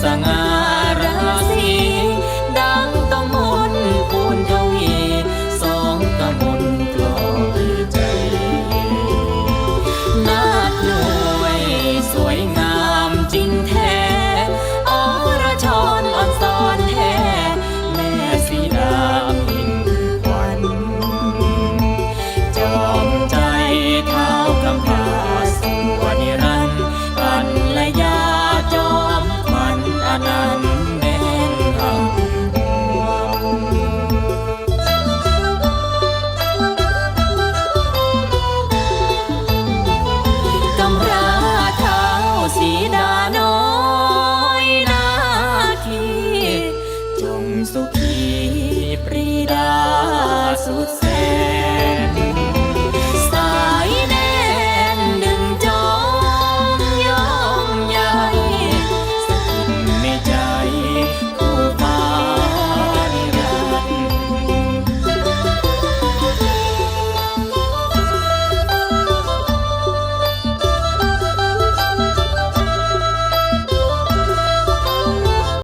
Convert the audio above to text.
ສະຫງ່າລາສີ ດັ່ງຕ້ອງມົນພູນທະວີ ສອງກະມົນກລອຍໃຈ ນາດນ້ອຍສວຍງາມຈິງແທ້ ອລະຊອນອອນຊອນແທ້ ແມ່ສີດາມິ່ງຂວັນ ຈອມໃຈທ້າວກຳພາຊົ່ວນິລັນ ກັນລະຍາຈອມຂວັນອະນັນ